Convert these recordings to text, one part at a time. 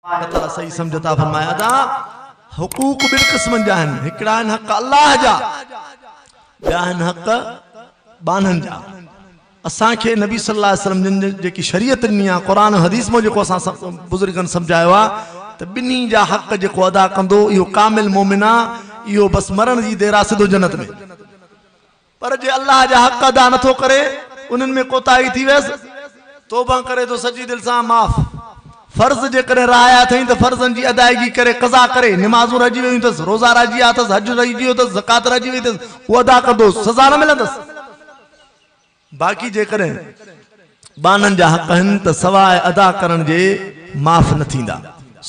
الله تعالي صحيح سمجھ عطا فرمائي. ادا حقوق ٻن قسمن جا آهن، هڪڙا آهن حق الله جا، ٻيا آهن حق ٻانهن جا. اسان کي نبي صلي الله عليه وسلم جن جيڪي شريعت ڏني آهي، قرآن حديث مان جيڪو اسان بزرگن سمجهايو آهي ته ٻنهي جا حق جيڪو ادا ڪندو اهو ڪامل مومن آهي، اهو بس مرڻ جي دير آهي سڌو جنت ۾. پر جي الله جا حق ادا نٿو ڪري، انهن ۾ ڪوتاهي ٿي ويس، توبه ڪري ٿو سچي دل سان، معاف. فرض جيڪڏهن رهايا اٿئين ته فرضن جي ادائگي ڪري قضا ڪري، نمازون رهجي ويون اٿس، روزا رهجي ويا اٿس، حج رهجي ويو اٿس، زڪوات رهجي وئي اٿس، اهو ادا ڪندو، سزا نه ملندس. باقي جيڪڏهن ٻانهن جا حق آهن ته سواء ادا ڪرڻ جي معاف نه ٿيندا.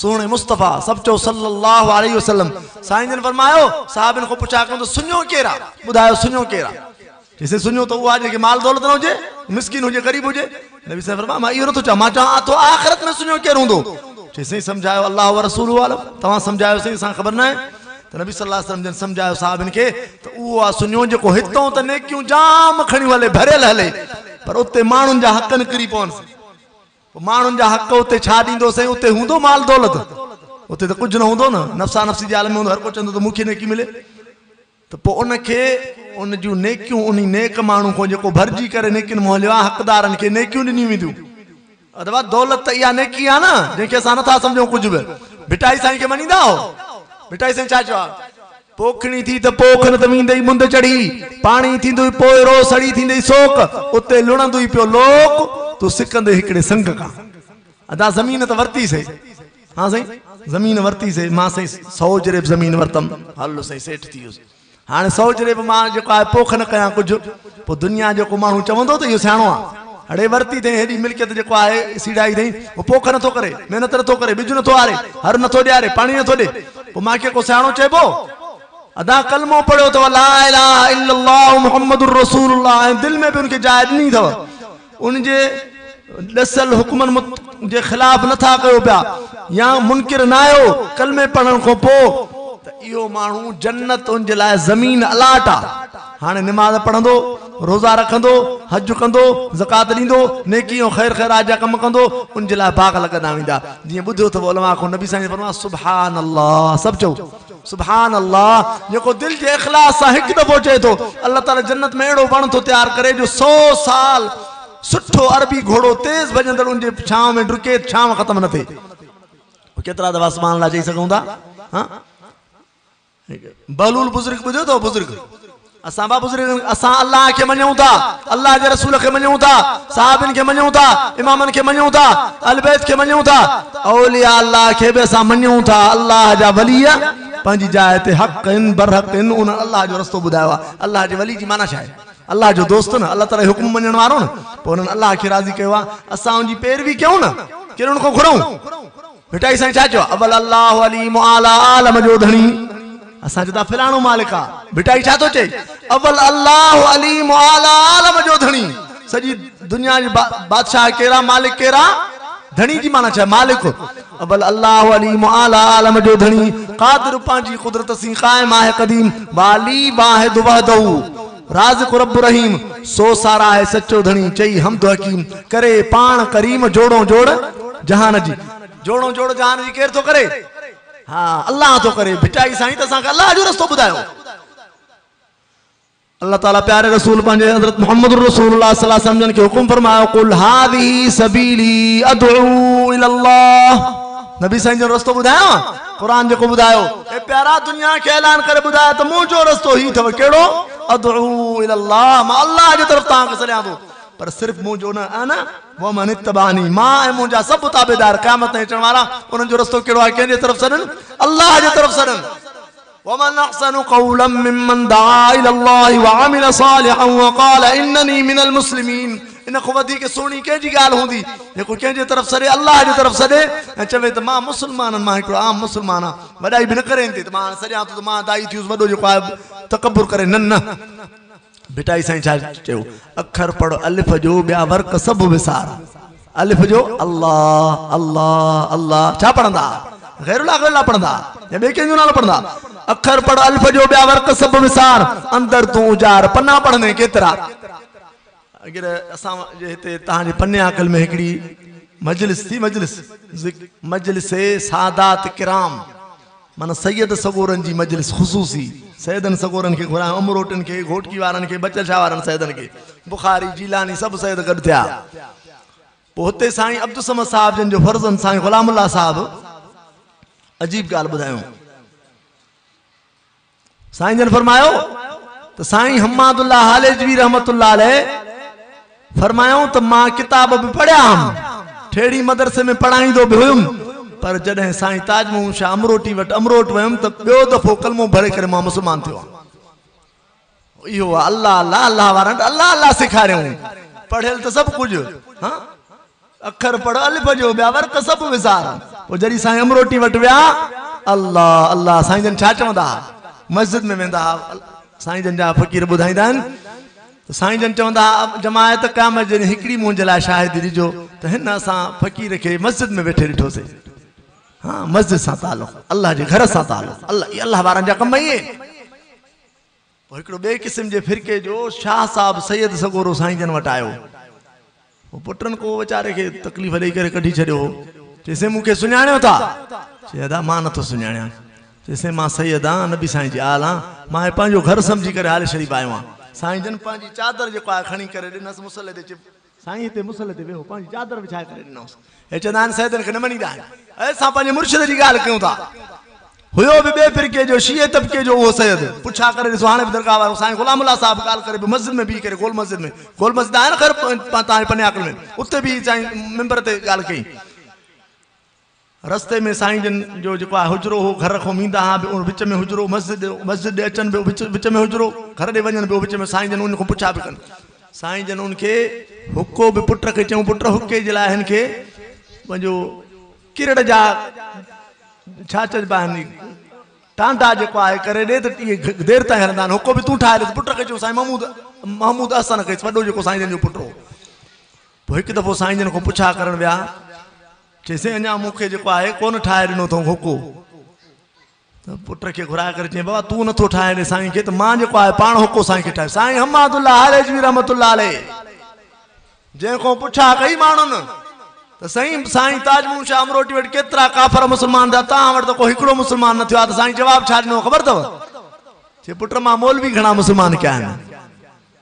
سهڻي مصطفيٰ سڀ چئو صلّي اللّٰه عليه وسلّم سائين جن فرمايو، صحابين کان پڇا ڪيون ته سڃو ڪير آ؟ ٻڌايو سڃو ڪير آ؟ چيسين سڃو ته اهو آ جنهن کي مال دولت نه هجي، مسڪين هجي، غريب هجي. نبي سائين فرمايو مان اهو نٿو چوان، مان چوان ٿو آخرت ۾ سڃو ڪير هوندو؟ چيسين سمجهايو الله ورسوله اعلم، توهان سمجهايو سائين اسان کي خبر ناهي. ته نبي صلي الله عليه وسلم جن سمجهايو صحابين کي ته اهو آ سڃو جيڪو هتئون ته نيڪيون جام کڻيون هلي ڀريل هلي پر اتي ماڻهن جا حق نڪري پونس. پوء ماڻهن جا حق اتي ڇا ڏيندو سائين اتي هوندو مال دولت؟ اتي ته ڪجهه نه هوندو نه، نفسا نفسي جي عالم ۾ هوندو هر ڪو چوندو ته مون کي نيڪي ملي. ته پوء ان کي ان جون نيڪيون انهي نيڪ ماڻهو کان جيڪو ڀرجي ڪري نيڪين منهن هليو آهي حقدارن کي نيڪيون ڏنيون وينديون. ادبا دولت ته اها نيڪي آهي نه جنهن کي اسان نٿا سمجهون ڪجهه به. ڀٽائي سائين کي مڃيندا آهو؟ ڀٽائي سائين ڇا چيو آهي؟ پوکڻي ٿي ته پوک نه ته ويندئي مند چڙهي، پاڻي ٿيندوئي پوئرو سڙي ٿيندئي سوڪ، اتي لڻندوئي پيو لوڪ، تون سڪندي هڪڙي سنگ کان. ادا زمين ته ورتي سي. ها سائين زمين ورتي سي مان سائين سئو جريب زمين ورتم هل سائين سيٺ ٿي ويس هاڻي سئو جريب مان جيڪو آهي پوک نه ڪيان ڪجهه پوء دنيا جيڪو ماڻهو چوندو ته اهو سياڻو آهي اڙي ورتي اٿئي هيڏي ملڪيت جيڪو آهي سيڙائي اٿئي هو پوک نٿو ڪري محنت نٿو ڪري ٻج نٿو هاري هر نٿو ڏياري پاڻي نٿو ڏي پوء مان کي ڪو سياڻو چئبو؟ ادا ڪلمو پڙهيو اٿو لا اله الا الله محمد رسول الله ۽ دل ۾ به ان کي جاء ڏني اٿو ان جي ڏسيل حڪمن جي خلاف نه ٿا ڪيو پيا يا منڪر نه آهيو ڪلمي پڙهڻ کان پوء ته اهو ماڻهو جنت ان جي لاء زمين الاٽ آ. هاڻي نماز پڙهندو، روزا رکندو، حج ڪندو، زڪوات ڏيندو، نيڪي ۽ خير خيرات جا ڪم ڪندو، ان جي لاء باغ لڳندا ويندا. جيئن ٻڌيو اٿو علماء کان نبي سائين فرمايو سبحان الله سڀ چئو سبحان الله جيڪو دل جي اخلاص سان هڪ دفعو چئي ٿو الله تعالي جنت ۾ اهڙو وڻ ٿو تيار ڪري جو سو سال سٺو عربي گهوڙو تيز ڀڄندڙ ان جي ڇانو ۾ ڊڪي ڇانو ختم نه ٿئي. ڪيترا دفعا سبحان الله چئي سگهون ٿا؟ ها بهلول بزرگ ٻڌيو اٿو بزرگ اسان با بزرگ اسان الله کي مڃون ٿا الله جي رسول کي مڃون ٿا صحابين کي مڃون ٿا امامن کي مڃون ٿا اهل بيت کي مڃون ٿا اولياء الله کي به اسان مڃون ٿا الله جا ولي پنهنجي جاء تي حق آهن برحق آهن انهن الله جو رستو ٻڌايو آهي الله جي ولي جي معنيٰ ڇا آهي الله جو دوست نه الله تعالي حڪم مڃڻ وارو نه پوء انهن الله کي راضي ڪيو آهي اسان ان جي پيروي ڪيون نه ڪير ان کان گهرون ڀٽائي سائين ڇا چيو آهي اول الله عليم اعليٰ عالم جو ڌڻي اسان چئون ٿا فلاڻو مالڪ آ ڀٽائي ڇا ٿو چئي اول الله عليم اعليٰ عالم جو ڌڻي سڄي دنيا جي بادشاهه ڪير آ مالڪ ڪير آ ڌڻي جي معنيٰ ڇا مالڪ اول الله عليم اعليٰ عالم جو ڌڻي قادر پنهنجي قدرت سين قائم آهي قديم والي واحد وحده رازق رب رحيم سو ساراهي سچو ڌڻي چئي حمد حڪيم ڪري پاڻ ڪريم جوڙون جوڙ جهان جي جوڙون جوڙ جهان جي ڪير ٿو ڪري ها الله ٿو ڪري ڀٽائي سائين ته اسان کي الله جو رستو ٻڌايو. الله تعالي پياري رسول پنهنجي حضرت محمد رسول الله صلي الله عليه وسلم جن کي حڪم فرمايو قل هذه سبيلي ادعو الي الله نبي سائين جن رستو ٻڌايو قرآن جيڪو ٻڌايو اي پيارا دنيا کي اعلان ڪري ٻڌايو ته منهنجو رستو هي اٿو ڪهڙو ادعو الي الله مان الله جي طرف توهان کي سڏيان ٿو پر صرف منهنجو نه انا ومن اتبعني مان ۽ منهنجا سڀ تابعدار قيامت تائين اچڻ وارا انهن جو رستو ڪهڙو آهي ڪنهن جي طرف سڏن الله جي طرف سڏن ومن احسن قولا ممن دعا الي الله وعمل صالحا وقال انني من المسلمين ان کان وڌيڪ سهڻي ڪنهن جي ڳالهه هوندي جيڪو ڪنهن جي طرف سڏي الله جي طرف سڏي ۽ چوي ته مان مسلمانن مان هڪڙو عام مسلمان آهيان وڏائي به نه ڪري ته مان سڏيان ٿو ته مان داعي ٿيس وڏو جيڪو آهي تڪبر ڪري نه نه ڀٽائي سائين ڇا چيو؟ اکر پڙهه الف جو ٻيا ورق سڀ وسار. الف جو الله الله الله ڇا پڙهندا؟ غير الله غير الله پڙهندا يا ٻئي ڪنهن جو نالو پڙهندا؟ اکر پڙهه الف جو ٻيا ورق سڀ وسار اندر تون اجار پنا پڙهندين ڪيترا؟ اگر اسان جي هتي توهان جي پني عاقل ۾ هڪڙي. مجلس ٿي مجلس، مجلس سادات ڪرام معنيٰ سيد سڳورن جي مجلس خصوصي، سيدن سڳورن کي گهرايو، امروٽن کي، گهوٽڪي وارن کي، بچل شاهه وارن سيدن کي، بخاري، جيلاني سڀ سيد گڏ ٿيا. پوء هتي سائين عبدالصمد صاحب جن جو فرزند سائين غلام الله صاحب عجيب ڳالهه ٻڌايون. سائين جن فرمايو ته سائين حماد الله هاليجوي رحمت الله عليه فرمايائون ته مان ڪتاب به پڙهيا هئم، ٺيڙهي مدرسي ۾ پڙهائيندو به هيم، پر جڏهن سائين تاج محمد شاهه امروٽي وٽ امروٽ ويم ته ٻيو دفعو ڪلمو ڀري ڪري مان مسلمان ٿيو آهيان. اهو آهي الله الله الله وارن الله الله سيکاريائون، پڙهيل ته سڀ ڪجهه ها اکر پڙهه الف جو ٻيا ورق سڀ وسار. پوء جڏهن سائين امروٽي وٽ ويا الله الله سائين جن ڇا چوندا ها مسجد ۾ ويندا ها سائين جن جا فقير ٻڌائيندا آهن ته سائين جن چوندا ها جماعت قيامت جي ڏينهن هڪڙي منهنجي لاء شاهدي ڏجو ته هن اسان فقير کي مسجد ۾ ويٺي ڏٺوسي. ها مسجد سان تعلق الله جي گهر سان تعلق الله الله وارن جا ڪم اهي. پوء هڪڙو ٻئي قسم جي فرقي جو شاهه صاحب سيد سڳورو سائين جن وٽ آيو. پوء پٽن ڪو ويچاري کي تڪليف ڏئي ڪري ڪڍي ڇڏيو هو. چيسين مون کي سڃاڻيو ٿا؟ چي ادا مان نٿو سڃاڻيان. چيسين مان سيد آن، نبي سائين جي آل آن، مان هي پنهنجو گهر سمجهي ڪري هالي شريف آيو آن. سائين جن پنهنجي چادر جيڪو آهي کڻي ڪري ڏنس مصلي تي چي سائين هتي مصلي تي ويهو، پنهنجي چادر وڇائي ڪري ڏنائونس. هي چوندا آهن سيدن کي نه مڃيندا آهن. اي اسان پنهنجي مرشد جي ڳالهه ڪيون ٿا. هيو به ٻئي فرقي جو شيعي طبقي جو اهو سيد. پڇا ڪري ڏسو هاڻي به درگاهه وارو سائين غلام الله صاحب ڳالهه ڪري پيو مسجد ۾ بيهي ڪري گول مسجد ۾ گول مسجد آهي نه خير توهان جي پني عاقل ۾ اتي بيهي سائين منبر تي ڳالهه ڪئي. رستي ۾ سائين جن جو جيڪو آهي حجرو هو گهر کان ويندا ها به وچ ۾ حجرو مسجد مسجد ڏي اچن به وچ وچ ۾ حجرو گهر ڏي وڃن به وچ ۾ سائين جن ان کان پڇا به ڪن سائين جن ان کي حڪو به پٽ کي چيون پٽ حڪي جي لاء هن کي پنهنجو ڪرڙ جا ڇا چئبا آهن ٽانڊا جيڪو آهي ڪري ڏي ته اهي دير تائين هلندا آهن حڪو به تون ٺاهي ڏي پٽ کي چيون سائين محمود محمود احسن کي وڏو جيڪو سائين جن جو پٽ هو پوء هڪ دفعو سائين جن کان پڇا ڪرڻ ويا چيسين اڃا مون کي جيڪو آهي ڪونه ٺاهي ڏنو اٿئون حڪو. ته پٽ کي گهرائي ڪري چيائين بابا تون نٿو ٺاهي ڏي سائين کي ته مان جيڪو آهي پاڻ حڪو سائين کي ٺاهي. سائين حماد الله هاليجوي رحمت الله عليه جنهن کان پڇا ڪئي ماڻهن ته سائين سائين تاج محمد شاهه امروٽي وٽ ڪيترا ڪافر مسلمان ٿيا توهان وٽ ته ڪو هڪڙو مسلمان نه ٿيو آهي ته سائين جواب ڇا ڏنو خبر اٿو؟ چي پٽ مان مولوي گهڻا مسلمان ڪيا آهن.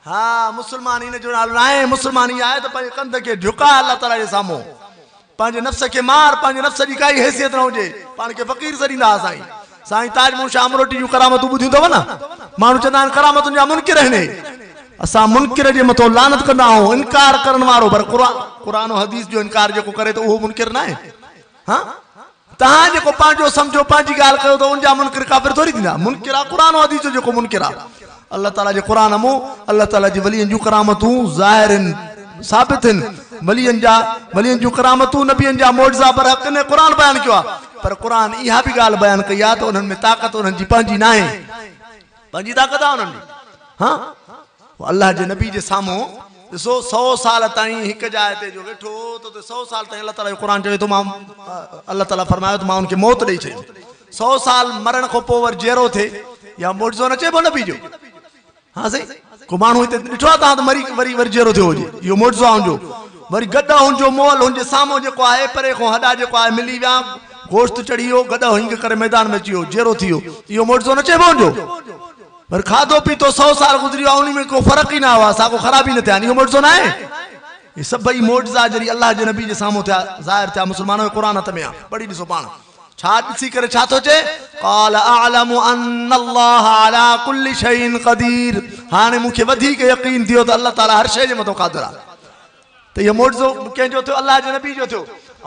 ها مسلمان ان جو نالو ناهي، مسلمان اها آهي ته پنهنجي ڪنڌ کي جهڪاء الله تعاليٰ جي سامهون، پنهنجي نفس کي مار، پنهنجي نفس جي ڪائي حيثيت نه هجي، پاڻ کي فقير سڏيندا ها سائين. سائين تاج محمد شاهه امروٽي جون ڪرامتون ٻڌيون اٿو نه؟ ماڻهو چوندا آهن ڪرامتن جا منڪر آهن اهي. اسان منڪر جي مٿو لعنت ڪندا آهيون، انڪار ڪرڻ وارو پر قرآن قرآن و حديث جو انڪار جيڪو ڪري ته اهو منڪر ناهي. ها توهان جيڪو پنهنجو سمجهو پنهنجي ڳالهه ڪيو ته ان جا منڪر ڪافر ٿوري ٿيندا. منڪر آ قرآن و حديث جو جيڪو منڪر آ. الله تعالي جي قرآن مون الله تعالي جي ولين جون ڪرامتون ظاهر هن ثابت هن ولين جا ولين جون ڪرامتون نبين جا معجزا برحق هن قرآن بيان ڪيو آ پر قرآن اها به ڳالهه بيان ڪئي آ ته انهن ۾ طاقت انهن جي پنهنجي ناهي پنهنجي طاقت آ انهن جي ها الله جي نبي جي سامهون ڏسو سو سال تائين هڪ جاء تي جو ويٺو هو ته اتي سو سال تائين الله تعالي جو قرآن چوي ٿو مان الله تعالي فرمايو ته مان ان کي موت ڏئي ڇڏيم سو سال مرڻ کان پوء وري جيئرو ٿئي يا معجزو نه چئبو نبي جو ها سائين ڪو ماڻهو هتي ڏٺو آهي تان ته مري وري وري جيئرو ٿيو هجي اهو معجزو آهي ان جو وري گڏ هن جو مئل هن جي سامهون جيڪو آهي پري کان هڏا جيڪو آهي ملي ويا گوشت چڙهي ويو گڏ هنگ ڪري ميدان ۾ اچي ويو جيئرو ٿي ويو اهو معجزو نه چئبو هن جو پر کاڌو پيتو سئو سال گذري ويا انهي ۾ ڪو فرق ئي نه آيو آهي سا ڪو خرابي نه ٿيا آهن اهو معجزو ناهي؟ اهي سڀئي معجزا جڏهن الله جي نبي جي سامهون ٿيا ظاهر ٿيا مسلمانو هي قرآن هٿ ۾ آهي پڙهي ڏسو پاڻ ڇا ڏسي ڪري ڇا ٿو چئي قال اعلم ان الله علي ڪل شيء قدير هاڻي مون کي وڌيڪ يقين ٿيو ته الله تعالي هر شيء جي مٿو قادر آهي ته اهو معجزو ڪنهن جو ٿيو؟ الله جي نبي جو ٿيو.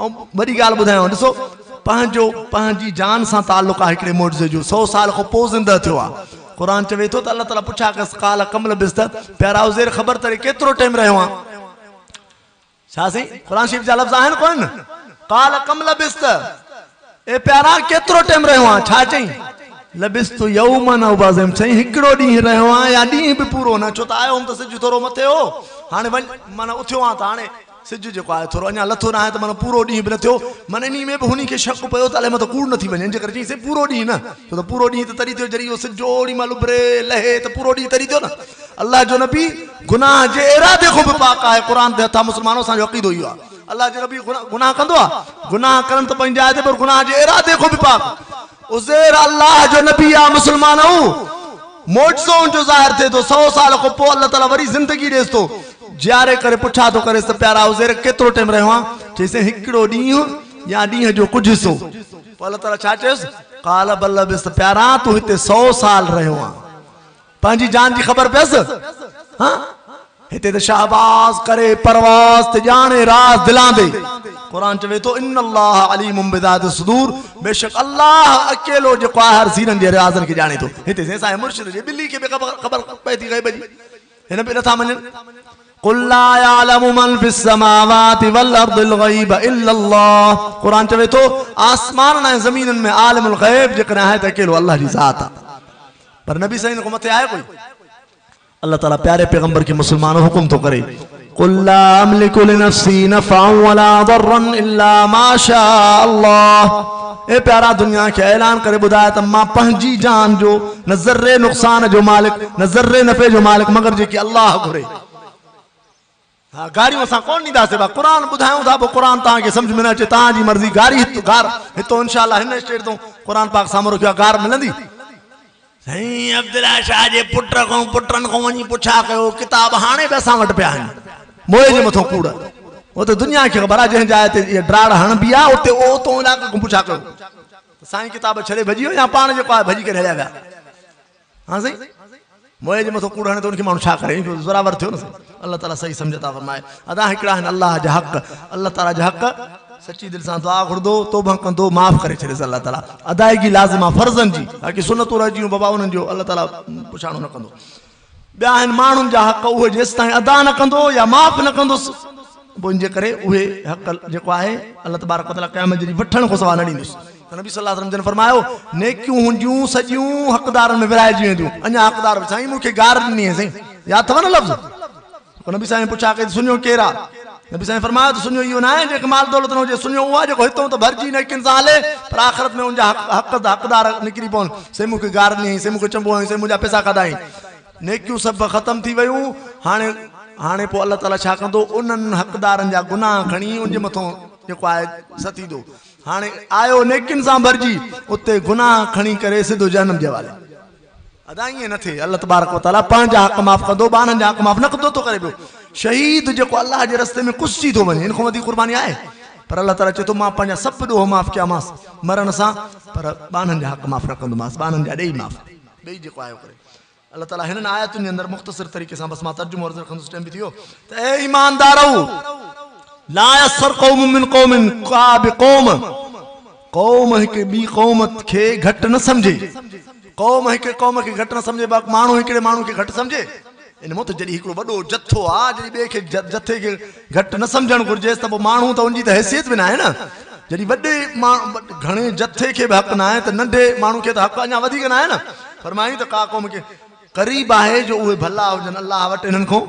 ۽ وڏي ڳالهه ٻڌايانو ڏسو پنهنجو پنهنجي جان سان تعلق آهي هڪڙي معجزي جو سو سال کان پوء زنده ٿيو آهي قرآن چوي ٿو ته الله تعالي پڇا ڪيس قال ڪم لبست پيارا عزير خبر ته ڪيترو ٽيم رهيو آهين ڇا سائين قرآن شريف جا لفظ آهن ڪونه قال ڪم لبست اي پيارا ڪيترو ٽيم رهيو آهين؟ ڇا چئين؟ لبثت يوما او بعض يوم چئين هڪڙو ڏينهن رهيو آهيان يا ڏينهن به پورو نه ڇو ته آيو هوم ته سج ٿورو مٿي هو هاڻي وڃ معنيٰ اٿيو آهيان ته هاڻي سج جيڪو آهي ٿورو اڃا لٿو ناهي ته معنيٰ پورو ڏينهن به نه ٿيو معنيٰ انهي ۾ به هن کي شڪ پيو ته الائي متان ڪوڙ نه ٿي وڃي ان جي ڪري چئين سائين پورو ڏينهن نه ڇو ته پورو ڏينهن ته تڏهن ٿيو جڏهن اهو سج اوڏي مهل اڀري لهي ته پورو ڏينهن تڏهن ٿيو نه الله جو نبي گناهه جي ارادي کان به پاڪ آهي قرآن تي هٿ آهي مسلمانو اسان جو عقيدو اهو آهي. الله جو نبي گناهه ڪندو آ؟ گناهه ڪرڻ ته پنهنجي جاء تي پر گناهه جي ارادي کان به پاڪ. عزير الله جو نبي آ مسلمانؤ! معجزو ان جو ظاهر ٿئي ٿو، سئو سال کان پوء الله تعاليٰ وري زندگي ڏيس ٿو. جياري ڪري پڇا ٿو ڪريس ته پيارا عزير ڪيترو ٽيم رهيو آن؟ چيس سائين هڪڙو ڏينهن يا ڏينهن جو ڪجهه حصو. پوء الله تعاليٰ ڇا چيس؟ قال بل لبثت پيارا تون هتي سئو سال رهيو آن. پنهنجي جان جي خبر پيس؟ ها؟ هتي ته شهباز ڪري پرواز ته ڄاڻي راز دلان the. قرآن چوي ٿو ان الله عليم بذات الصدور بيشڪ الله اڪيلو جيڪو آهي هر سينن جي رازن کي ڄاڻي ٿو. هتي سائين سائين مرشد جي ٻلي کي به خبر پئي ٿي غيب جي. هن به نٿا مڃن. قل لا يعلم من في السماوات والارض الغيب الا الله قرآن چوي ٿو آسمانن ۽ زمينن ۾ عالم الغيب جيڪڏهن آهي ته اڪيلو الله جي ذات آهي. پر نبي سائين کان مٿي آهي ڪوئي؟ الله تعالي پياري پيغمبر کي مسلمانو حڪم ٿو ڪري قل لا املڪ لنفسي نفعا ولا ضرا الا ما شاء الله اي پيارا دنيا کي اعلان ڪري ٻڌاء ته مان پنهنجي جان جو نه ذري نقصان جو مالڪ نه ذري نفعي جو مالڪ مگر جيڪي الله گهري. ها گاريون اسان ڪونه ڏينداسين با قرآن ٻڌايون ٿا پوء قرآن توهان کي سمجهه ۾ نه اچي توهان جي مرضي گاري هت گار هتو انشاء الله هن اسٽيٽ تون قرآن پاڪ سامهون رکيو آهي گار ملندي. سائين عبدالله شاهه جي پٽ کان پٽن کان وڃي پڇا ڪيو ڪتاب هاڻي به اسان وٽ پيا آهن موئي جي مٿو ڪوڙ هو ته دنيا کي خبر آهي جنهن جاء تي اها ڊاڙ هڻبي آهي اتي اتو علائقي کان پڇا ڪيو ته سائين ڪتاب ڇڏي ڀڄي ويو يا پاڻ جيڪو آهي ڀڄي ڪري هليا ويا. ها سائين موئي جي مٿو ڪوڙ هڻي ته ان کي ماڻهو ڇا ڪري زوراور ٿيو نه سائين الله تعالي صحيح سمجھ عطا فرمائي ادا هڪڙا آهن الله جا حق الله تعالي جا حق سچي دل سان دعا گهرندو توبه ڪندو معاف ڪري ڇڏيس الله تعالي ادائگي لازم آ فرضن جي باقي سنتون رهجي ويون بابا انهن جو الله تعالي پڇاڻو نه ڪندو ٻيا آهن ماڻهن جا حق اهي جيستائين ادا نه ڪندو يا معاف نه ڪندس پوء ان جي ڪري اهي حق جيڪو آهي الله تبارڪ وتعالي قيامت جي ڏينهن وٺڻ کان سواء نه ڏيندس ته نبي صلي الله عليه وسلم جن فرمايو نيڪيون هونديون سڄيون حقدارن ۾ ورهائجي وينديون اڃا حقدار به سائين مون کي گار ڏني آهي سائين ياد اٿو نه لفظ پوء نبي سائين پڇا ڪئي ته سڃو ڪير آ نبي سائين فرمايو ته سڃو اهو نه آهي جنهن کي مال دولت نه هجي سڃو اهو آهي جيڪو هتون ته ڀرجي نيڪين سان هلي پر آخرت ۾ ان جا حق حقدار نڪري پون سائين مون کي گار ڏني آهي سائين مون کي چنبو هنيو سائين منهنجا پئسا کاڌا آهن نيڪيون سڀ ختم ٿي ويون هاڻي هاڻي پوء الله تعالي ڇا ڪندو انهن حقدارن جا گناهه کڻي ان جي مٿون جيڪو آهي ستيندو هاڻي آيو نيڪين سان ڀرجي اتي گناهه کڻي ڪري سڌو جهنم جي حوالي. ادا ائين نه ٿئي الله تبارڪ وتعالي پنهنجا حق معاف ڪندو ٻانهن جا حق معاف نه ڪندو ٿو ڪري پيو شهيد جيڪو الله جي رستي ۾ ڪسجي ٿو وڃي ان کان وڌيڪ قرباني آهي پر الله تعالي چئي ٿو مان پنهنجا سڀ ڏوهه معاف ڪيامانس مرڻ سان پر ٻانهن جا حق معاف نه ڪندومانس ٻانهن جا ڏيئي معاف ڏيئي جيڪو آيو ڪري الله تعالي هنن آيتن جي اندر مختصر طريقي سان بس مان ترجمو عرض رکندس ٽيم به ٿي ويو ته اي ايماندارؤ لا يسخر قوم من قوم ڪا به قوم قوم هڪ ٻي قوم کي گهٽ نه سمجهي قوم هڪ قوم کي گهٽ نه سمجهي باقي ماڻهو هڪڙي ماڻهو کي گهٽ سمجهي ان مون ته جڏهن هڪڙو وڏو جٿو آ جڏهن ٻئي کي جٿي کي گهٽ نه سمجهڻ گهرجيس ته پوء ماڻهو ته ان جي ته حيثيت به ناهي نه جڏهن وڏي گهڻي جٿي کي به حق ناهي ته ننڍي ماڻهو کي ته حق اڃا وڌيڪ ناهي نه فرمايائين ته ڪا قوم کي قريب آهي جو اهي ڀلا هجن الله وٽ انهن کان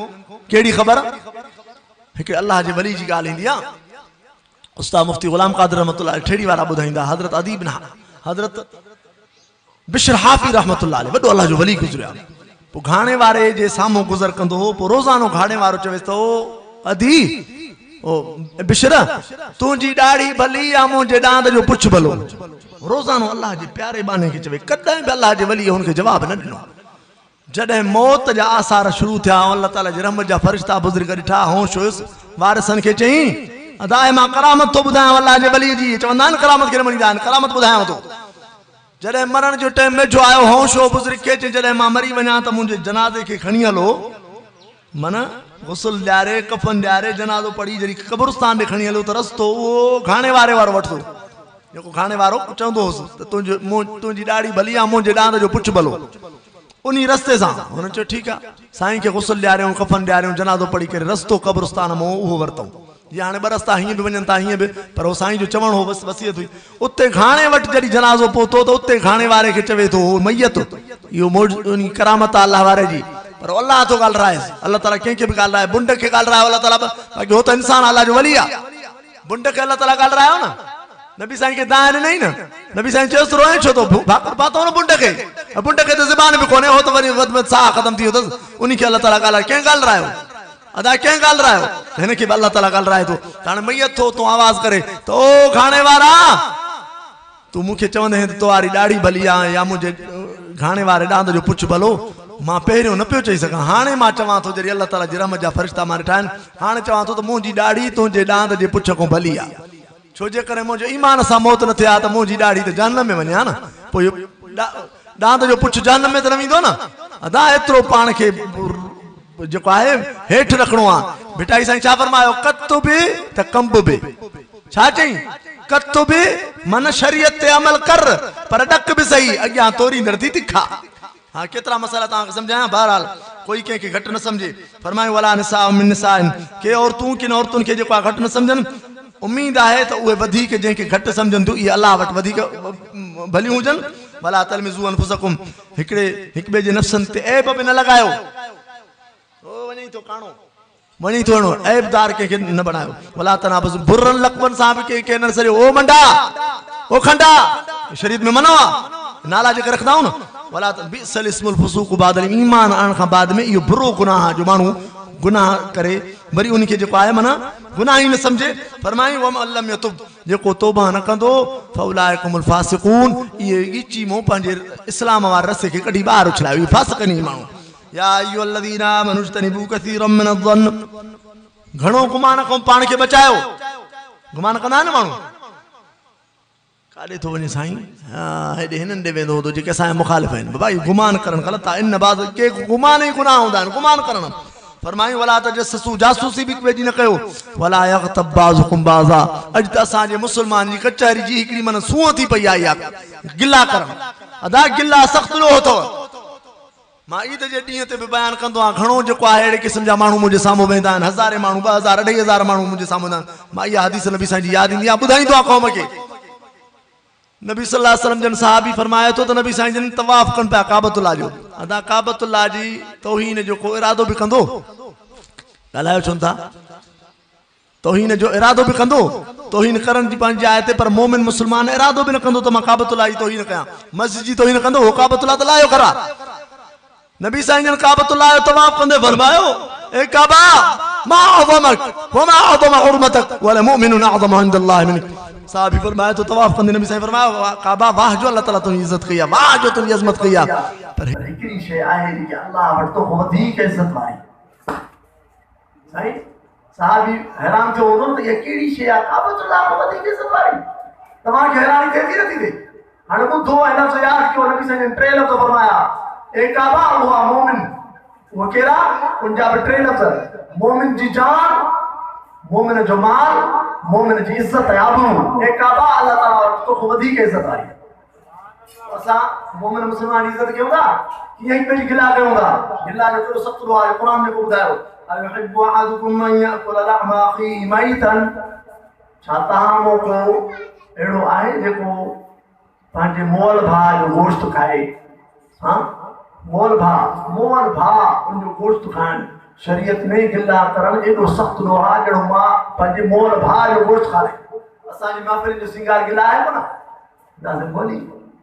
ڪهڙي خبر هڪڙي الله جي ولي جي ڳالهه ايندي آ استاد مفتي غلام قادر رحمت الله ٺيڙي وارا ٻڌائيندا حضرت اديب حضرت بشر حافي رحمة الله عليه وڏو الله جو ولي گذريو آهي. پوء گهاڻي واري جي سامهون گذر ڪندو هو، پوء روزانو گهاڻي وارو چويس ته او ادي، او بشر، تنهنجي ڏاڙهي ڀلي يا منهنجي ڏاند جو پڇ ڀلو؟ روزانو الله جي پياري ٻانهي کي چوي، ڪڏهن به الله جي وليء هن کي جواب نه ڏنو. جڏهن موت جا آثار شروع ٿيا ۽ الله تعاليٰ جي رحمت جا فرشتا بزرگ ڏٺا، هوش هيس، وارثن کي چيائين، ادا هي مان ڪرامت ٿو ٻڌايان الله جي وليء جي، چوندا آهن ڪرامت کي نه مڃيندا آهن، ڪرامت ٻڌايانو ٿو. جڏهن مرڻ جو ٽيم ويجهو آيو، هوش هو بزرگ کي چيائين، جڏهن مان مري وڃان ته منهنجي جنازي کي کڻي هلو، معنيٰ غسل ڏياري، ڪفن ڏياري، جنازو پڙهي جڏهن قبرستان ڏي کڻي هليو ته رستو اهو گهاڻي واري وارو وٺندو، جيڪو گهاڻي وارو چوندو هوس ته تنهنجي ڏاڙهي ڀلي يا منهنجي ڏاند جو پڇ ڀلو، انهي رستي سان. هن چيو ٺيڪ آ. سائين کي غسل ڏياريائون، ڪفن ڏياريائون، جنازو پڙهي ڪري رستو قبرستان مون اهو ورتائون. جيئن هاڻي ٻه رستا هيئن به وڃن ٿا هيئن به، پر هو سائين جو چوڻ هو بس وصيت هئي. اتي گهاڻي وٽ جڏهن جنازو پهتو ته اتي گهاڻي واري کي چوي ٿو هو ميت، اهو معجزو يعني ڪرامت آ الله واري جي، پر الله ٿو ڳالهرائيس، الله تعاليٰ ڪنهن کي به ڳالهرائي، بنڊ کي ڳالهرايو الله تعاليٰ به، باقي هو ته انسان آ الله جو ولي آ، بنڊ کي الله تعاليٰ ڳالهرايو نه، نبي سائين کي دانهن ڏنائين نه، نبي سائين چيس روئين ڇو ٿو، ڀاڪر پاتو نه بنڊ کي، بنڊ کي ته زبان به ڪونهي، هو ته وري وڌ ۾ وڌ ساهه ختم ٿي ويو اٿس، انهي کي الله تعاليٰ ڳالهرايو، ڪنهن ڳالهرايو؟ ادا ڪنهن ڳالهرايو؟ ته هن کي به الله تعاليٰ ڳالهرائي ٿو ته هاڻي ميت ٿو اتون آواز ڪري ته او گهاڻي وارا! تون مون کي چوندين هئين ته تو واري ڏاڙهي ڀلي آ يا منهنجي گهاڻي واري ڏاند جو پڇ ڀلو. مان پهريون نه پيو چئي سگهان. هاڻي مان چوان ٿو جڏهن الله تعاليٰ جي رحمت جا فرشتا مان ڏٺا آهن، هاڻي چوان ٿو ته منهنجي ڏاڙهي تنهنجي ڏاند جي پڇ کان ڀلي آ. ڇو جيڪڏهن منهنجو ايمان سان موت نه ٿئي ها ته منهنجي ڏاڙهي ته جهنم ۾ وڃي ها نه. پوء اهو ڏاند جو پڇ جهنم ۾ ته نه ويندو نه. ادا ايترو پاڻ کي جيڪو آهي هيٺ رکڻو آ. ڀٽائي سائين ڇا فرمايو ڪت به ته ڪنب به. ڇا چئين؟ ڪت به معنيٰ شريعت تي عمل ڪر پر ڏڪ به سهي اڳيان توريندڙ ٿي تکا. ها ڪيترا مسئلا توهان کي سمجهايان بهرحال ڪوئي ڪنهن کي گهٽ نه سمجهي. فرمايو ولا نساء من نساء ڪي عورتون ڪن عورتن کي جيڪو آهي گهٽ نه سمجهن اميد آهي ته اهي وڌيڪ جنهن کي گهٽ سمجهن ٿيون اهي الله وٽ وڌيڪ ڀليون هجن ولا تلمزوا انفسڪم هڪڙي هڪ ٻئي جي نفسن تي عيب به نه لڳايو. هو وڃئي ٿو ڪاڻو وڃئي ٿو اهڙو عيب دار ڪنهن کي نه بڻايو. ولا تنابزوا برن لقبن سان به ڪنهن کي نه سڏيو. او منڊا او کنڊا شريعت ۾ منع آ نالا جيڪي رکندا آهيون نه ولا بئس الاسم الفسوق بعد الايمان آڻڻ کان بعد ۾ اهو برو گناهه آ جو ماڻهو گناهه ڪري وري ان کي جيڪو آهي معنيٰ گناهه ئي نه سمجهي. فرمائين ومن لم يتب جيڪو توبه نه ڪندو فاولئک هم الفاسقون اهي ڳچي مون پنهنجي اسلام واري رسي کي ڪڍي ٻاهر اڇلايو اهي فاسق آهن اهي ماڻهو. يا ايها الذين آمنوا اجتنبوا كثيرا من الظن گهڻو گمان کان پاڻ کي بچايو. گمان ڪندا آهن نه ماڻهو ڪاڏي ٿو وڃي سائين هيڏي هنن ڏي ويندو هوندو جيڪي اسان جا مخالف آهن بابا اهو گمان ڪرڻ غلط آهي ان بعض ڪي گمان ئي گناهه هوندا آهن گمان ڪرڻ فرمايون ولا تجسسوا جاسوسي به هڪ ٻئي جي نه ڪيو ولا يغتب بعضكم بعضا اڄ ته اسان جي مسلمان جي ڪچهري جي هڪڙي معنيٰ سونهن ٿي پئي آهي اها گلا ڪرڻ ادا گلا سخت ڏوهه اٿو. مان عيد جي ڏينهن تي به بيان ڪندو آهيان، گهڻو جيڪو آهي اهڙي قسم جا ماڻهو منهنجي سامهون ويهندا آهن، هزارين ماڻهو، 2000، 2500 ماڻهو منهنجي سامهون ايندا آهن، مان اها حديث نبي سائين جي ياد ايندي آهي، ٻڌائيندو آهيان قوم کي. نبي صلي الله عليه وسلم جن صحابي فرمائي ٿو ته نبي سائين جن طواف ڪن پيا ڪعبة الله جو، ادا ڪعبة الله جي توهين جو ڪو ارادو به ڪندو؟ ڳالهايو ڇو نٿا؟ توهين جو ارادو به ڪندو؟ توهين ڪرڻ جي پنهنجي جاء تي پر مؤمن مسلمان ارادو به نه ڪندو ته مان ڪعبة الله جي توهين ڪيان، مسجد جي توهين ڪندو؟ هو ڪعبة الله ته الله جو گهر آهي. نبي سائين جن ڪعبة الله جو طواف ڪندي فرمايو، اي ڪعبه! ما اعظمک وما اعظم حرمتک ولمؤمن اعظم عند الله منک. صحابي فرمائي ٿو طواف ڪندي نبي سائين فرمايو، ڪعبه واهه جو الله تعالي تنهنجي عزت ڪئي آهي، واهه جو تنهنجي عظمت ڪئي آهي، پر هڪڙي شيء آهي جيڪي الله وٽ توکان وڌيڪ عزت واري. سائين صحابي حيران ٿيو هوندو نه ته اها ڪهڙي شيء آهي ڪعبة الله کان وڌيڪ عزت واري. توهان کي حيراني ٿئي ٿي نه ٿي ٿئي؟ هاڻي ٻڌو ۽ لفظ ياد ڪيو نبي سائين جن ٽي لفظ فرمايا اي ڪعبه اهو آهي مومن اهو ڪير آهي ان جا به ٽي لفظ مومن جي جان مومن جو مال مومن جي عزت ۽ آبرو اي ڪعبه الله تعاليٰ وٽ توکان وڌيڪ عزت واري آهي. اسان مومن مسلمان جي عزت ڪيون ٿا ڪيئن هڪ ٻئي جي گلا ڪيون ٿا گلا جو ڪهڙو سخت ڏوهه آهي قرآن جيڪو ٻڌايو ايحب احدڪم ان ياڪل لحم اخيه ميتا ڇا توهان مون ڪو اهڙو آهي جيڪو پنهنجي مئل ڀاء جو گوشت کائي ها مئل ڀاء مئل ڀاء ان جو گوشت کائڻ شريعت ۾ گلا ڪرڻ ايڏو سخت ڏوهه آهي جهڙو مان پنهنجي مئل ڀاء جو گوشت کائي اسان جي محفل جو سينگار گلا آهي ڪونه داسي مولي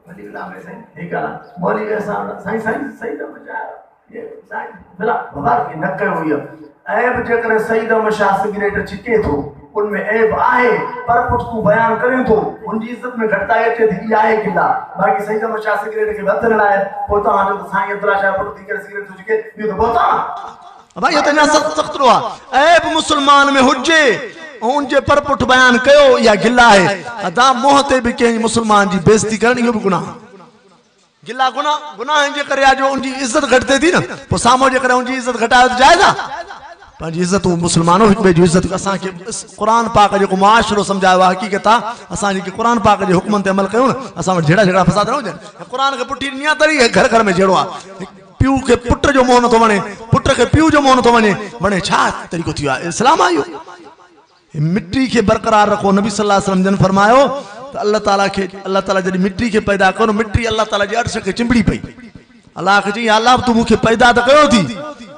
مولي غلام ۾ سائين هي ڳالهه مولي وي اسان سائين سائين سيد احمد شاهه سائين بلا بابا کي نه ڪيو هي عيب جيڪڏهن سيد احمد شاهه سگريٽ ڇڪي ٿو ان ۾ عيب آهي پر پٺ تون بيان ڪرين ٿو ان جي عزت ۾ گهٽتائي اچي ٿي اها آهي گلا باقي سيد احمد شاهه سگريٽ کي هٿ نه لائي پوء توهان چئو ته سائين عبدالله شاهه پٽ ٿي ڪري سگريٽ ٿو ڇڪي اهو ته بهتان آهي. ڀائي اهو ته اڃا سخت سخت ڏوهه آهي. عيب مسلمان ۾ هجي ۽ ان جي پر پٺ بيان ڪيو اها گلا آهي. ادا منهن تي به ڪنهن مسلمان جي بيعزتي ڪرڻ اهو به گناهه آهي. گلا گناهه گناهه ان جي ڪري آهي جو ان جي عزت گهٽ ٿئي ٿي نه پوء سامهون جي ڪري ان جي عزت گهٽايو ته جائز آهي. پنهنجي عزتون مسلمانو هڪ ٻئي جون عزت اسان کي قرآن پاڪ جيڪو معاشرو سمجهايو آهي حقيقت آهي اسان جيڪي قرآن پاڪ جي حڪمن تي عمل ڪيون نه اسان وٽ جهيڙا جهڳڙا فساد نه هجن قرآن کي پٺي ڏني آهي تڏهن گهر گهر ۾ جهيڙو آهي. پيء کي پٽ جو منهن نٿو وڻي، پٽ کي پيء جو منهن نٿو وڻي، وڻي ڇا طريقو ٿي ويو آهي اسلام آهي اهو. مٽي کي برقرار رکو نبي صلي الله عليه وسلم جن فرمايو ته الله تعالي کي الله تعالي جڏهن مٽي کي پيدا ڪيو نو مٽي الله تعالي جي عرش کي چنبڙي پئي الله کي چيائين يا الله تون مون کي پيدا ته ڪيو ٿي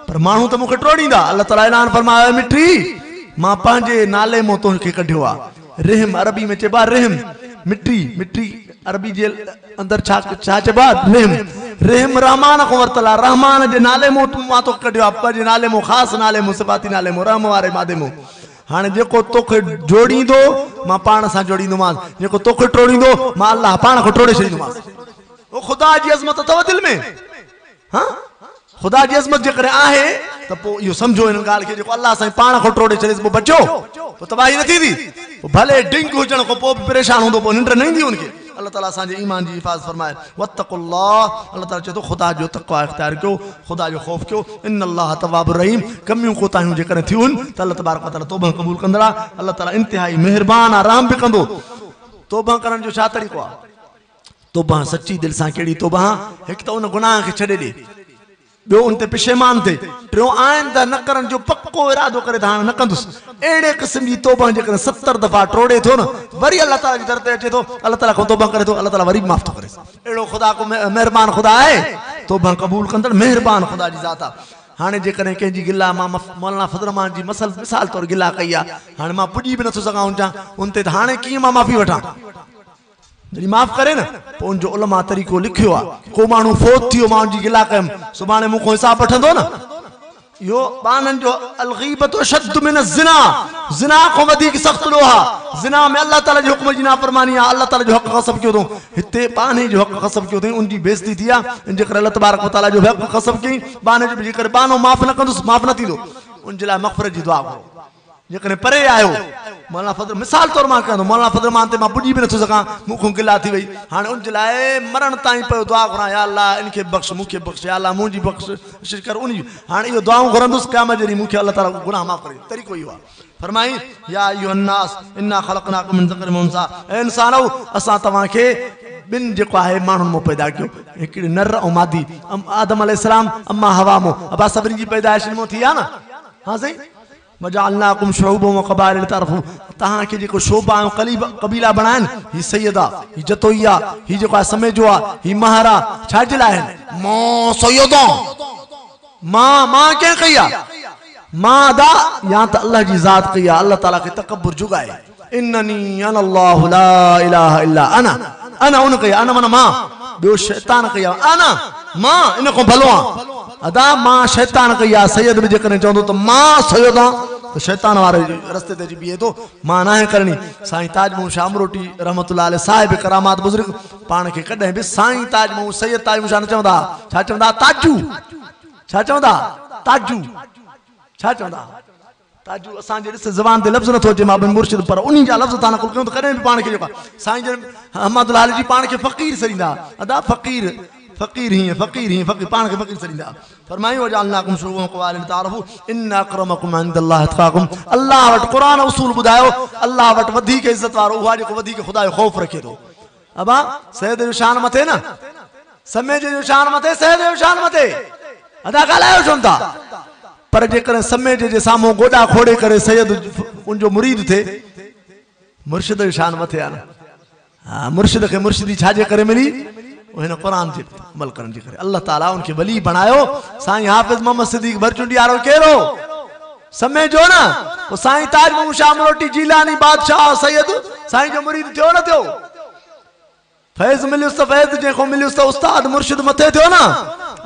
پر ماڻهو ته مون کي ٽوڙيندا الله تعالي اعلان فرمايو اي مٽي مان پنهنجي نالي مون تنهنکي ڪڍيو آهي رحم عربي ۾ چئبو آهي رحم مٽي مٽي عربي جي اندر ڇا ڇا چئبو آهي رحم. رحم رحمان کان ورتل آهي، رحمان جي نالي مون مان توکي ڪڍيو آهي، پنهنجي نالي مون، خاص نالي مون، صفاتي نالي مون، رحم واري مادي مون. هاڻي جيڪو توکي جوڙيندو، مان پاڻ سان جوڙيندومانس، جيڪو توکي ٽوڙيندو، مان الله پاڻ کان ٽوڙي ڇڏيندومانس. او خدا جي عظمت اٿو دل ۾؟ ها؟ خدا جي عظمت جيڪڏهن آهي ته پوء اهو سمجهو هن ڳالهه کي جيڪو الله سائين پاڻ کان ٽوڙي ڇڏيس پوء بچيو؟ پوء تباهي نه ٿيندي؟ پوء ڀلي ڊنگ هجڻ کان پوء به پريشان هوندو پوء ننڊ نه ايندي ان کي. الله تعالي اسان جي ايمان جي حفاظت فرمائي. واتقوا الله الله تعالي چئي ٿو خدا جو تقويٰ اختيار ڪيو خدا جو خوف ڪيو ان الله تواب الرحيم ڪميون ڪوتاهيون جيڪڏهن ٿيون ته الله تبارڪ وتعالي توبه قبول ڪندڙ آهي الله تعالي انتهائي مهربان آهي رحم به ڪندو. توبه ڪرڻ جو ڇا طريقو آهي؟ توبه سچي دل سان ڪهڙي توبه؟ هڪ ته ان گناهه کي ڇڏي ڏي، ٻيو ان تي پشيمان ٿي، ٽيون آئنده نه ڪرڻ جو پڪو ارادو ڪري ته هاڻ نه ڪندس. اهڙي قسم جي توبه جيڪڏهن 70 دفعا ٽوڙي ٿو نه وري الله تعالي جي در تي اچي ٿو، الله تعالي کان توبه ڪري ٿو، الله تعالي وري به معاف ٿو ڪريس. اهڙو خدا ڪو مهربان خدا آهي؟ توبه قبول ڪندڙ مهربان خدا جي ذات آهي. هاڻي جيڪڏهن ڪنهن جي گلا مان مولانا فضل الرحمان جي مسل مثال طور گلا ڪئي آهي، هاڻي مان پڄي به نٿو سگهان ان جا ان تي ته هاڻي ڪيئن مان معافي وٺان؟ جڏهن معاف ڪري نه پوء ان جو علماء طريقو لکيو آ ڪو ماڻهو فوت ٿي ويو مان ان جي گلا ڪيم سڀاڻي مون کان حساب وٺندو نه اهو ٻانهن جو الغيبت اشد من الزنا زنا کان وڌيڪ سخت ڏوهه آ زنا ۾ الله تعالي جي حڪم جي نافرماني آ الله تعالي جو حق غصب ڪيو اٿئون هتي ٻانهي جو حق غصب ڪيو اٿئين ان جي بيعزتي ٿي آ ان جي ڪري الله تبارڪ وتعالي جو حق غصب ڪيائين ٻانهي جو به جيڪڏهن ٻانهو معاف نه ڪندس معاف نه ٿيندو ان جي لاء مغفرت جي دعا گهرو. جيڪڏهن پري آهيو، مولانا فضل مثال طور مان ڪيان ٿو، مولانا فضل الرحمان تي مان پڄي به نٿو سگهان، مون کان گلا ٿي وئي، هاڻي ان جي لاء مرڻ تائين پيو دعا گهران، يا الله ان کي به بخش، مون کي به بخش، يا الله منهنجي بخشش ڪر، ان جي، هاڻي اهو دعائون گهرندس، قيامت جي ڏينهن مون کي الله تعاليٰ گناهه معاف ڪري، طريقو اهو آهي. فرمائين، يا ايها الناس انا خلقناڪم من ذڪر و انثيٰ، اي انسانؤ! اسان توهان کي ٻن جيڪو آهي ماڻهن مان پيدا ڪيو، هڪڙي نر ۽ مادي، آدم عليه السلام، اما حوا مان، ابا سڀني جي پيدائش ان مان ٿي آهي نه؟ ها سائين! وجعلناڪم شعوبا وقبائل لتعارفوا توهان کي جيڪو شعبا ۽ قبيلا بڻايا آهن هي سيد آ هي جتوئي آ هي جيڪو آهي سميجو آ هي مهر آ ڇا جي لاء آهن؟ مان سيد آ مان مان ڪنهن ڪئي آ مان ادا يا ته الله جي ذات ڪئي آ الله تعالي کي تڪبر جڳائي انني انا الله لا اله الا انا انا ان ڪئي انا معنيٰ مان ٻيو شيطان ڪئي آ انا مان ان کان ڀلو آن ادا مان شيطان ڪئي آ سيد به جيڪڏهن چوندو ته مان سيد آن ته شيطان واري رستي تي اچي بيهي ٿو مان ناهي ڪرڻي سائين تاج محمد شاهه امروٽي رحمت الله عليه صاحب ڪرامات بزرگ پاڻ کي ڪڏهن به سائين تاج محمد سيد تاج محمد شاهه نه چوندا ڇا چوندا تاجو ڇا چوندا تاجو ڇا چوندا تاجو اسان جي ڏس زبان تي لفظ نٿو اچي مان بن مرشد پر انهي جا لفظ ٿا نقل ڪيون ته ڪڏهن به پاڻ کي جيڪو سائين جن حماد الحال جي پاڻ کي فقير سڏيندا ادا فقير فقير هيئن فقير هيئن فقير پاڻ کي فقير سڏيندا فرمايو وجعلناڪم شعوبا وقبائل لتعارفوا ان اڪرمکم عند الله اتقاکم الله وٽ قرآن اصول ٻڌايو الله وٽ وڌيڪ عزت وارو اهو آهي جيڪو وڌيڪ خدا جو خوف رکي ٿو ابا سيد جو شان مٿي نه سميجي جو شان مٿي سيد جو شان مٿي ادا ڳالهايو ڇو نٿا پر جيڪڏهن سميجي جي سامهون گوڏا کوڙي ڪري سيد ان جو مريد ٿئي، مرشد جو شان مٿي آهي نه. ها مرشد کي مرشدي ڇا جي ڪري ملي؟ هن قرآن جي عمل ڪرڻ جي ڪري الله تعالي ان کي ولي بڻايو. سائين حافظ محمد صديق ڀرچونڊي وارو ڪير هو؟ سميجو نه؟ پوء سائين تاج محمد شاهه امروٽي جيلاني بادشاهه سيد سائين جو مريد ٿيو نه ٿيو؟ فيض مليس ته فيض جنهن کان مليس ته استاد مرشد مٿي ٿيو نه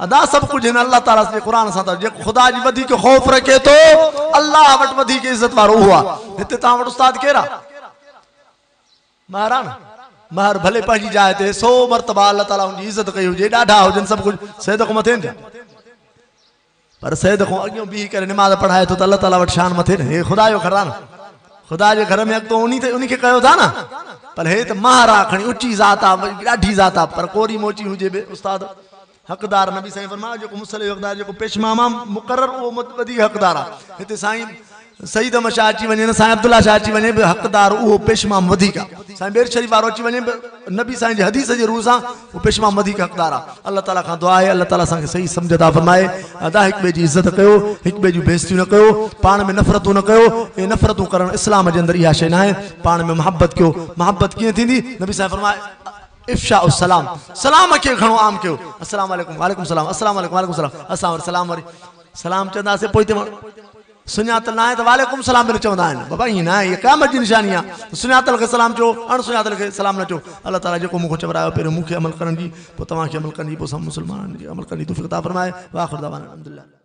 ادا سڀ ڪجهه هن الله تعالي جي قرآن سان ته جيڪو خدا جي وڌيڪ خوف رکي ٿو الله وٽ وڌيڪ عزت وارو اهو آهي هتي توهان وٽ استاد ڪير آهي مهر آهي نه مهر ڀلي پنهنجي جاء تي سو مرتبه الله تعالي هن جي عزت ڪئي هجي ڏاڍا هجن سڀ ڪجهه سيد کان مٿي نه پر سيد کان اڳيون بيهي ڪري نماز پڙهائي ٿو ته الله تعاليٰ وٽ شان مٿي نه. هي خدا جو گهر آ نه. خدا جي گهر ۾ اڳتو انهي ته انهي کي ڪيو ٿا نه. پر هي ته مهر آ کڻي اچي ذات آ ڏاڍي ذات آ پر ڪوري موچي هجي به استاد حقدار نبي سائين فرمايو جيڪو مصلي جو حقدار جيڪو پيشمام آ مقرر اهو وڌيڪ حقدار آ هتي سائين سيد احمد شاهه اچي وڃي نه سائين عبدالله شاهه اچي وڃي به حقدار اهو پيشمام وڌيڪ آ سائين ٻير شريف وارو اچي وڃي به نبي سائين جي حديث جي روح سان اهو پيشمام وڌيڪ حقدار آ الله تعالي کان دعا آهي الله تعالي اسان کي صحيح سمجھ عطا فرمائي ادا هڪ ٻئي جي عزت ڪيو هڪ ٻئي جون بيعزتيون نه ڪيو پاڻ ۾ نفرتون نه ڪيو اهي نفرتون ڪرڻ اسلام جي اندر اها شيء ناهي پاڻ ۾ محبت ڪيو محبت ڪيئن ٿيندي نبي سائين فرمايو افشاء السلام سلام کي گهڻو عام ڪيو السلام عليڪم وعليڪم السلام السلام عليڪم وعليڪم السلام اسان وري سلام وري سلام چونداسين پوئتي سڃاتل ناهي ته وعليڪم السلام به نه چوندا آهن. بابا ائين ناهي، هيء قيامت جي نشاني آهي ته سڃاتل کي سلام چئو، اڻ سڃاتل کي سلام نه چئو. الله تعاليٰ جيڪو مون کان چورايو پهريون مون کي عمل ڪرڻ جي، پوء توهان کي عمل ڪرڻ جي، پوء سڀ مسلمانن کي عمل ڪرڻ جي توفيق عطا فرمائي. واخر دعوانا الحمدلله.